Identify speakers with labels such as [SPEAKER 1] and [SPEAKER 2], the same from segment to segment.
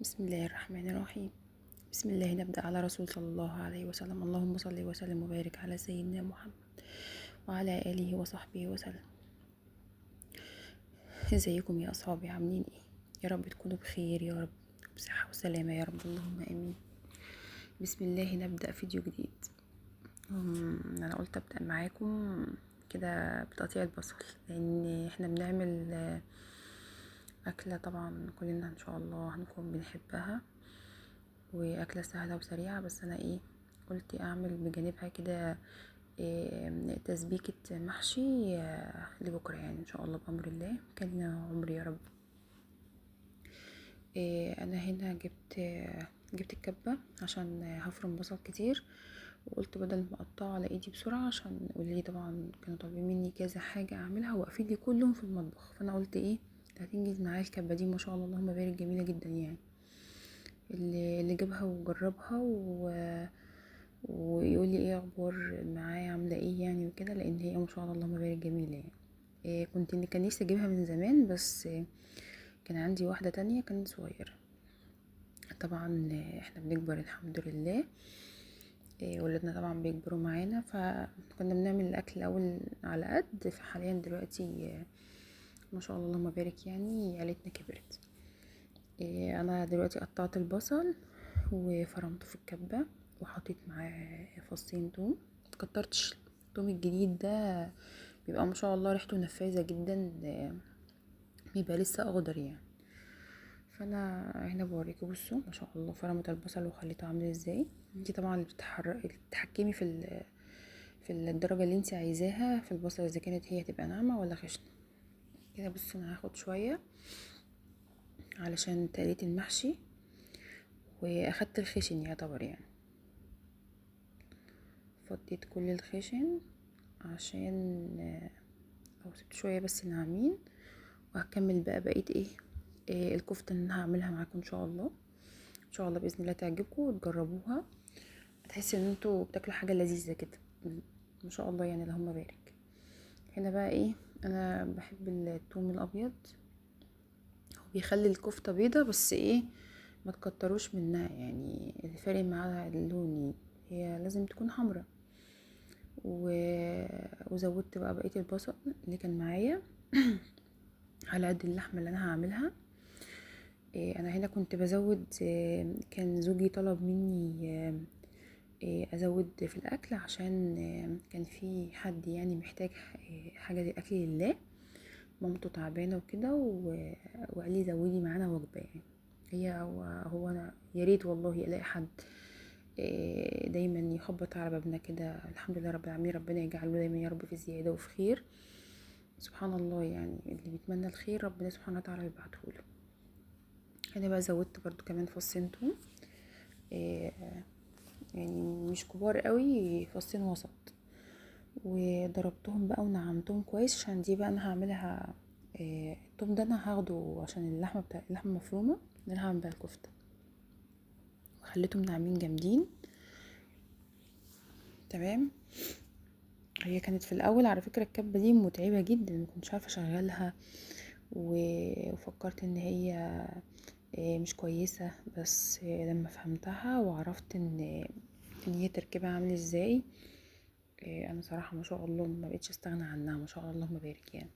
[SPEAKER 1] بسم الله الرحمن الرحيم. بسم الله نبدأ على رسول صلى الله عليه وسلم. اللهم صل وسلم وبارك على سيدنا محمد وعلى آله وصحبه وسلم. ازيكم يا أصحابي، عاملين ايه؟ يا رب تكونوا بخير يا رب، بصحة وسلامة يا رب، اللهم امين. بسم الله نبدأ فيديو جديد. انا قلت ابدأ معاكم كده بتقطيع البصل، لان احنا بنعمل اكلة طبعا كلنا ان شاء الله هنكون بنحبها، واكلة سهلة وسريعة، بس انا قلت اعمل بجانبها كده تسبيكة محشي لبكرة، يعني ان شاء الله بامر الله كان لنا عمر يا رب. انا هنا جبت الكبة عشان هفرم بصل كتير، وقلت بدل ما اقطعه على ايدي بسرعة عشان ولادي طبعا كانوا طالبين مني كذا حاجة اعملها، واقفين لي كلهم في المطبخ، فانا قلت هتنجز معايا الكبة دي. ما شاء الله اللهم بارك، جميلة جدا يعني. اللي جابها وجربها ويقول لي ايه اخبار معايا، عامله ايه يعني وكده، لان هي ما شاء الله اللهم بارك جميلة يعني. كان نفسي اجيبها من زمان، بس كان عندي واحدة تانية كانت صغيرة. طبعا احنا بنكبر الحمد لله، ولادنا طبعا بيكبروا معانا، فكنا بنعمل الاكل الاول على قد، فحاليا دلوقتي ما شاء الله اللهم بارك يعني عيلتنا كبرت. انا دلوقتي قطعت البصل وفرمته في الكبه، وحطيت معاه فصين توم. مكترتش التوم الجديد ده، بيبقى ما شاء الله ريحته نفاذه جدا، بيبقى لسه اخضر يعني. فانا هنا بوريكم، بصوا ما شاء الله فرمت البصل وخليته عامل ازاي. انتي طبعا اللي بتتحكمي في الدرجة اللي انتي عايزاها في البصل، اذا كانت هي هتبقى ناعمة ولا خشنه كده. بصوا انا هاخد شوية علشان تقليه المحشي، واخدت الخشن يعتبر يعني، فضيت كل الخشن عشان او سبت شوية بس ناعمين، وهكمل بقى بقية ايه الكفتة اللي انا هعملها معاكم ان شاء الله. ان شاء الله باذن الله تعجبكم وتجربوها، هتحسوا ان انتوا بتاكلوا حاجة لذيذة كده ما شاء الله يعني، اللهم بارك. هنا بقى انا بحب الثوم الابيض، هو بيخلي الكفتة بيضة، بس ما تكتروش منها يعني، الفرق معاها اللون، هي لازم تكون حمراء. وزودت بقى بقية البصل اللي كان معايا على قد اللحمة اللي انا هعملها. انا هنا كنت بزود، كان زوجي طلب مني ازود في الاكل عشان كان في حد يعني محتاج حاجة للاكل لله، مامته تعبانة وكده، وقال لي زودي معانا وجبة يعني. هي هو انا يا ريت والله الاقي حد دايما يخبط على بابنا كده، الحمد لله رب العالمين، ربنا يجعله دايما يا رب في زيادة وفي خير. سبحان الله يعني، اللي بيتمنى الخير ربنا سبحانه وتعالى بيبعته له. هنا بقى زودت برضو كمان فصين توم، يعني مش كبار قوي، فصين وسط، وضربتهم بقى ونعمتهم كويس، عشان دي بقى انا هعملها. التوم ده انا هاخده عشان اللحمة بتاع اللحمة المفرومه اللي انا هعمل بيها الكفتة، وخليتهم ناعمين جامدين تمام. هي كانت في الاول على فكرة الكبه دي متعبة جدا، ما كنتش عارفه اشغلها، وفكرت ان هي مش كويسة، بس لما فهمتها وعرفت ان هي تركيبها عامل ازاي، انا صراحة ما شاء الله ما بقتش استغنى عنها، ما شاء الله اللهم بارك يعني.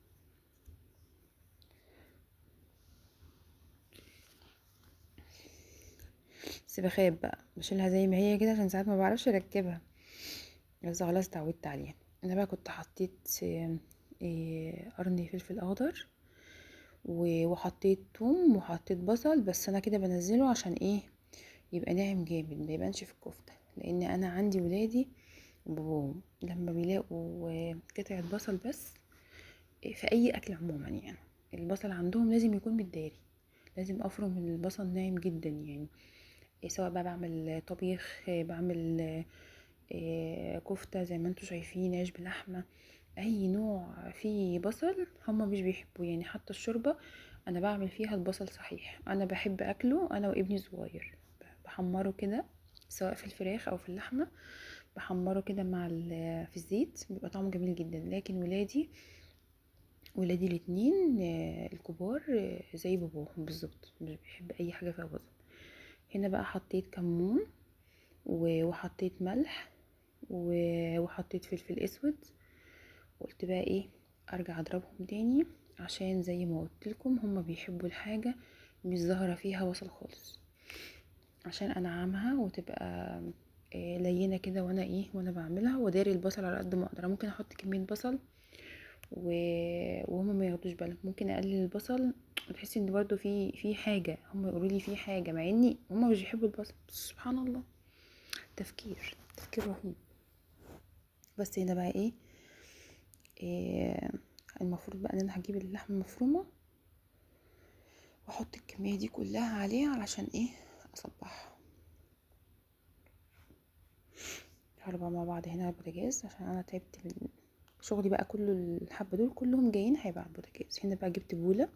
[SPEAKER 1] بس بخاف بقى بشيلها زي ما هي كده، عشان ساعات ما بعرفش اركبها، بس خلاص اتعودت عليها. انا بقى كنت حطيت قرن فلفل اخضر، وحطيت توم وحطيت بصل، بس انا كده بنزله عشان يبقى ناعم جامد، ما يبانش في الكفتة، لان انا عندي ولادي وباباهم لما بيلاقوا قطعه بصل بس في اي اكل عموما يعني، البصل عندهم لازم يكون متداري، لازم افرم البصل ناعم جدا يعني، سواء بقى بعمل طبيخ، بعمل كفته زي ما انتم شايفين، عيش بلحمه، اي نوع فيه بصل هما مش بيحبوه يعني. حتى الشوربة انا بعمل فيها البصل صحيح، انا بحب اكله انا وابني الصغير، بحمره كده سواء في الفراخ او في اللحمة، بحمره كده مع في الزيت، بيبقى طعمه جميل جدا. لكن ولادي الاتنين الكبار زي باباهم بالظبط، مش بيحب اي حاجة فيها بصل. هنا بقى حطيت كمون وحطيت ملح وحطيت فلفل اسود. قلت بقى ايه، ارجع اضربهم تاني، عشان زي ما قلت لكم هما بيحبوا الحاجة مش ظاهره فيها بصل خالص، عشان انعمها وتبقى لينه كده. وانا ايه وانا بعملها وداري البصل على قد ما اقدر. ممكن احط كمية بصل وهما ما ياخدوش بالهم، ممكن اقلل البصل وتحسي ان برضو في حاجة، هما يقولوا لي في حاجة مع اني هما مش بيحبوا البصل. بس سبحان الله، تفكير رهيب. بس هنا بقى ايه المفروض بقى ان انا هجيب اللحمة المفرومه واحط الكمية دي كلها عليها علشان ايه اصبحها. تعالوا بقى مع بعض هنا على البوتاجاز، عشان انا تعبت من شغلي بقى كله. الحبة دول كلهم جايين هيبقى على البوتاجاز. هنا بقى جبت بوله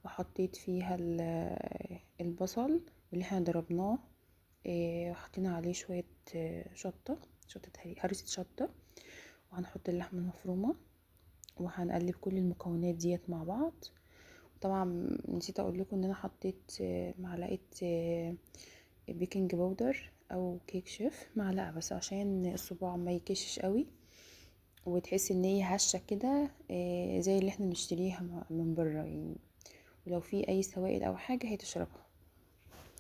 [SPEAKER 1] وحطيت فيها البصل اللي احنا ضربناه، وحطينا عليه شوية شطه هرسه شطه، وهنحط اللحمة المفرومه وهنقلب كل المكونات ديت مع بعض. طبعا نسيت اقول لكم ان انا حطيت معلقه baking powder او كيك شيف، معلقه بس عشان الصباع ما يكشش قوي وتحس ان هي هشه كده، زي اللي احنا بنشتريها من بره يعني. ولو في اي سوائل او حاجة هي تشربها.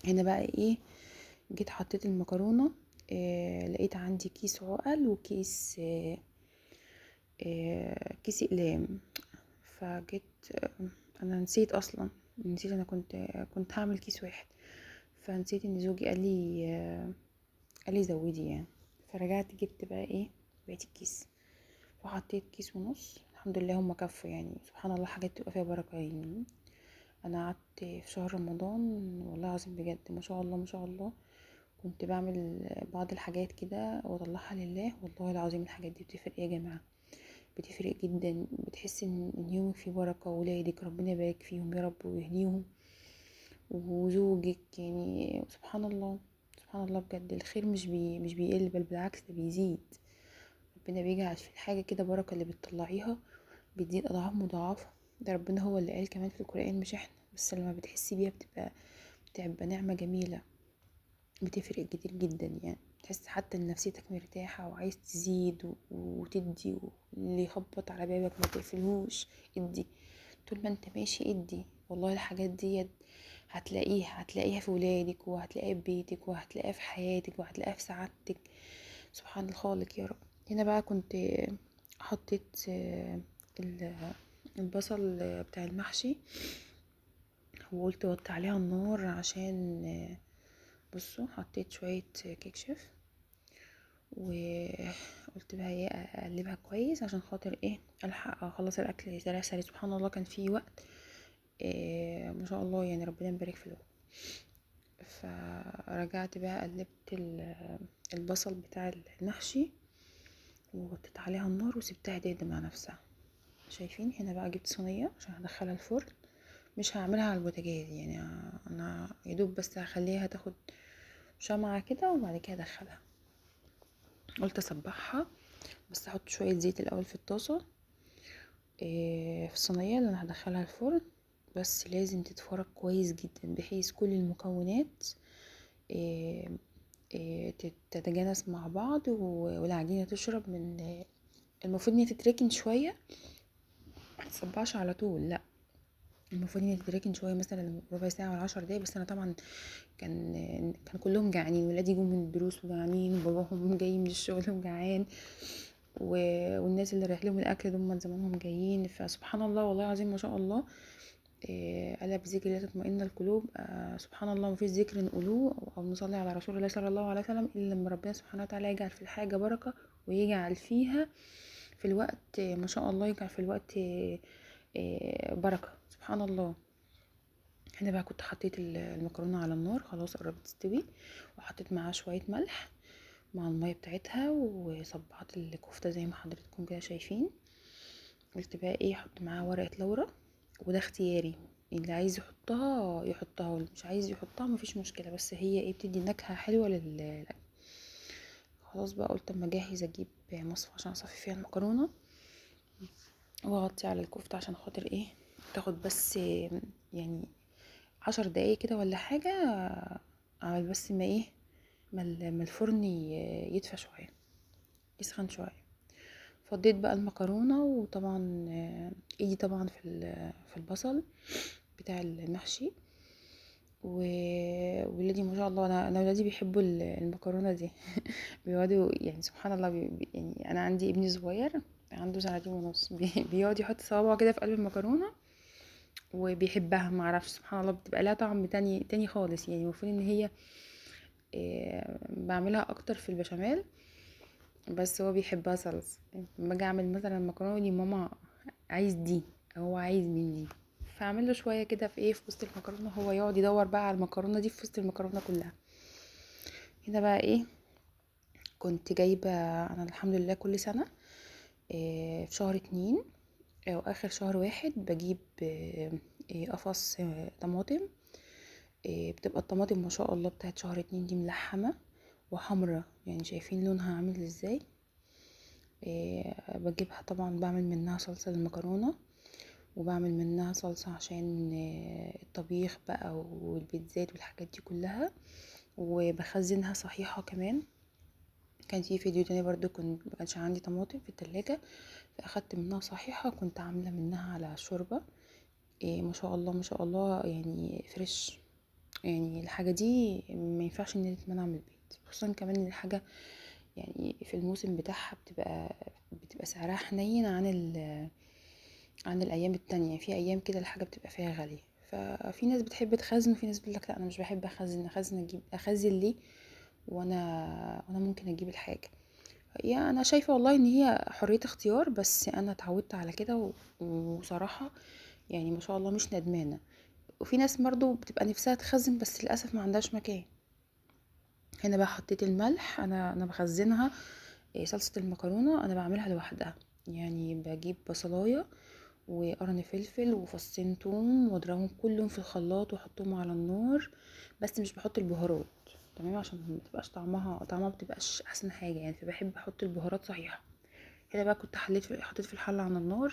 [SPEAKER 1] هنا بقى ايه، جيت حطيت المكرونه، لقيت عندي كيس عقل وكيس كيس اقلام. فجيت انا نسيت اصلا، نسيت انا كنت هعمل كيس واحد، فنسيت ان زوجي قال لي زودي يعني. فرجعت جبت بقى ايه بقيت الكيس وحطيت كيس ونص. الحمد لله هم كفوا يعني، سبحان الله حاجات تبقى فيها بركة يعني. انا قعدت في شهر رمضان والله العظيم بجد ما شاء الله ما شاء الله، كنت بعمل بعض الحاجات كده واطلعها لله. والله العظيم الحاجات دي بتفرق يا جماعة، بتفرق جدا. بتحس ان يومك فيه بركة، ولادك ربنا يبارك فيهم يا رب ويهديهم، وزوجك يعني سبحان الله سبحان الله بجد. الخير مش بيقل، بل بالعكس ده بيزيد. ربنا بيجعل في الحاجة كده بركة، اللي بتطلعيها بتزيد اضعاف مضاعفه. ده ربنا هو اللي قال كمان في القرآن مش احنا، بس لما بتحسي بيها بتبقى نعمه جميلة، بتفرق كتير جدا يعني. تحس حتى ان نفسيتك مرتاحة وعايز تزيد وتدي، واللي يخبط على بابك ما تقفلهوش، ادي طول ما انت ماشي ادي. والله الحاجات دي هتلاقيها في ولادك، وهتلاقيها في بيتك، وهتلاقيها في حياتك، وهتلاقيها في سعادتك. سبحان الخالق يا رب. هنا بقى كنت حطيت البصل بتاع المحشي وقلت وطي عليها النار عشان بصوا حطيت شوية كيك شيف وقلت بقى ايه اقلبها كويس عشان خاطر ايه الحق اخلص الاكل سريع سريع. سبحان الله كان في وقت إيه ما شاء الله يعني، ربنا يبارك في الوقت. فرجعت بقى قلبت البصل بتاع المحشي وغطيت عليها النار وسبتها تهدى مع نفسها. شايفين هنا بقى جبت صينية عشان هدخلها الفرن، مش هعملها على البوتاجاز يعني، انا يدوب بس هخليها تاخد شمعة كده وبعد كده ادخلها. قلت اصبحها بس احط شوية زيت الاول في الطاسة في الصينية اللي انا هدخلها الفرن. بس لازم تتفرك كويس جدا بحيث كل المكونات تتجانس مع بعض والعجينة تشرب من. المفروض ان هي تتركن شوية، ما تتصبعش على طول، لا المفروض ان هي تتركن شوية مثلا ربع ساعة ولا 10 دقايق. بس انا طبعا كان كلهم جعانين، ولادي جم من الدروس وجعانين، وباباهم جاي من الشغل وجعان، والناس اللي رايح لهم الاكل دول من زمانهم جايين. فسبحان الله والله العظيم ما شاء الله، الا بذكر الله تطمئن القلوب. سبحان الله مفيش ذكر نقولوه او نصلي على رسول الله صلى الله عليه وسلم الا لما ربنا سبحانه وتعالى يجعل في الحاجة بركة، ويجعل فيها في الوقت ما شاء الله، يجعل في الوقت بركة سبحان الله. هنا بقى كنت حطيت المكرونه على النار خلاص قربت تستوي، وحطيت معاها شوية ملح مع المية بتاعتها، وصبعت الكفتة زي ما حضرتكم كده شايفين. قلت بقى ايه احط معاها ورقة لورا، وده اختياري، اللي عايز يحطها يحطها واللي مش عايز يحطها مفيش مشكلة، بس هي ايه بتدي نكهة حلوة للاكل. خلاص بقى قلت اما اجهز اجيب مصفى عشان اصفي فيها المكرونه واغطي على الكفتة عشان خاطر ايه تاخد بس يعني 10 دقايق كده ولا حاجة، على بس ما ايه ما الفرن يدفى شوية، يسخن شوية. فضيت بقى المكرونه، وطبعا ايدي طبعا في البصل بتاع المحشي. وولادي ما شاء الله، انا ولادي بيحبوا المكرونه دي بيقعدوا يعني سبحان الله، يعني انا عندي ابني صغير عنده 2.5 سنة، بيقعد يحط صوابعه كده في قلب المكرونه وبيحبها، ما اعرفش سبحان الله بتبقى لها طعم تاني تاني خالص. يعني المفروض ان هي بعملها اكتر في البشاميل، بس هو بيحبها صلصه. لما اجي اعمل مثلا مكرونه دي، ماما عايز دي، هو عايز من دي، فاعمل له شوية كده في ايه في وسط المكرونه، هو يقعد يدور بقى على المكرونه دي في وسط المكرونه كلها. هنا بقى ايه كنت جايبه انا الحمد لله كل سنة في شهر 2 او اخر شهر 1 بجيب قفص طماطم. بتبقى الطماطم ما شاء الله بتاعت شهر 2 دي ملحمة وحمرة، يعني شايفين لونها عامل ازاي. بجيبها طبعا بعمل منها صلصه للمكرونه، وبعمل منها صلصه عشان الطبيخ بقى والبيتزات والحاجات دي كلها، وبخزنها صحيحه كمان. كان في فيديو تاني برضو كنت ما كانش عندي طماطم في التلاجة، فاخدت منها صحيحه كنت عامله منها على شوربة. ما شاء الله ما شاء الله، يعني فريش، يعني الحاجة دي ما ينفعش ان هي تتمنع من البيت، خصوصا كمان ان الحاجة يعني في الموسم بتاعها بتبقى سعرها حنين عن الايام التانية. في ايام كده الحاجة بتبقى فيها غالية، ففي ناس بتحب تخزن، وفي ناس بتقولك لا انا مش بحب اخزن، اخزن اجيب اخزن ليه وانا ممكن اجيب الحاجة. يعني انا شايفه والله ان هي حرية اختيار، بس انا اتعودت على كده وصراحة يعني ما شاء الله مش ندمانه. وفي ناس برضو بتبقى نفسها تخزن بس للاسف ما عندهاش مكان. هنا بقى حطيت الملح، انا بخزنها صلصه المكرونه انا بعملها لوحدها، يعني بجيب بصلايه وقرن فلفل وفصين توم واضربهم كلهم في الخلاط واحطهم على النار، بس مش بحط البهارات، تمام، عشان ما تبقاش طعمها بتبقاش احسن حاجة يعني، فبحب احط البهارات صحيحه. هنا بقى كنت حطيت في الحلة على النار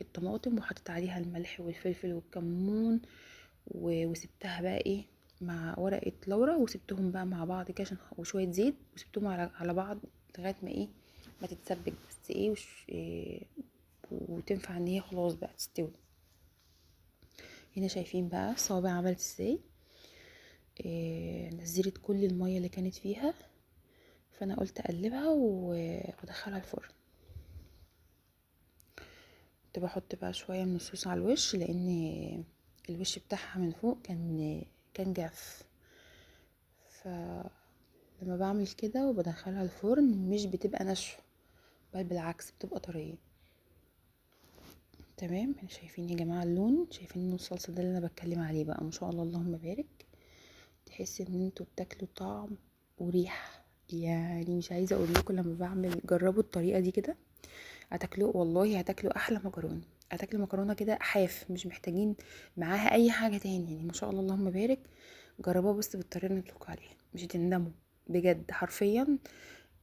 [SPEAKER 1] الطماطم، وحطيت عليها الملح والفلفل والكمون، وسبتها بقى ايه مع ورقة لورا، وسبتهم بقى مع بعض كده عشان وشوية زيت، وسبتهم على بعض لغاية ما ايه ما تتسبك بس ايه وتنفع ان هي خلاص بقى تستوي. هنا شايفين بقى الصوابع عملت ازاي، نزلت كل المية اللي كانت فيها، فانا قلت اقلبها وادخلها الفرن. كنت بحط بقى شوية من الصوص على الوش، لان الوش بتاعها من فوق كان جاف، فلما بعمل كده وبدخلها الفرن مش بتبقى ناشفة، بل بالعكس بتبقى طرية. تمام، شايفين يا جماعة اللون، شايفين الصلصه ده اللي انا بتكلم عليه بقى، ما شاء الله اللهم بارك. تحس ان انتوا بتاكلوا طعم وريحه، يعني مش عايزه اقول لكم لما بعمل، جربوا الطريقة دي كده هتاكلوا والله هتاكلوا احلى مكرونه، هتاكلوا مكرونه كده حاف، مش محتاجين معاها اي حاجة تاني، يعني ما شاء الله اللهم بارك. جربوها بس بالطريقة اللي قلت لكم عليها، مش هتندموا بجد حرفيا.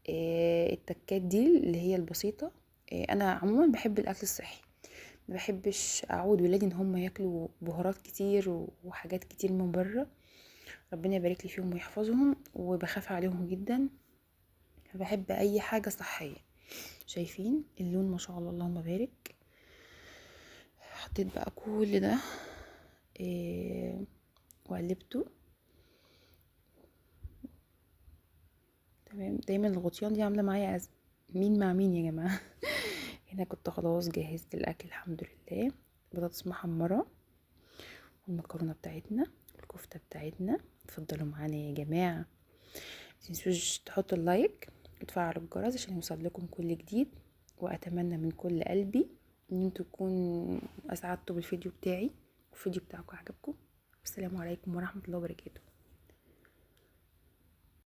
[SPEAKER 1] التكات دي اللي هي البسيطة، انا عموما بحب الاكل الصحي، ما بحبش اعود ولادي ان هم ياكلوا بهارات كتير وحاجات كتير من بره، ربنا يبارك لي فيهم ويحفظهم، وبخاف عليهم جدا، بحب اي حاجة صحية. شايفين اللون ما شاء الله اللهم بارك. حطيت بقى كل ده وقلبته تمام. دايما الغطيان دي عامله معايا ازمة، مين مع مين يا جماعة. هنا كنت خلاص جهزت الاكل الحمد لله، بطاطس محمرة والمكرونه بتاعتنا والكفته بتاعتنا. اتفضلوا معانا يا جماعة، متنسوش تحطوا اللايك وتفعلوا الجرس عشان يوصل لكم كل جديد، واتمنى من كل قلبي ان انتوا تكونوا اسعدتوا بالفيديو بتاعي والفيديو بتاعكم عجبكم. والسلام عليكم ورحمة الله وبركاته.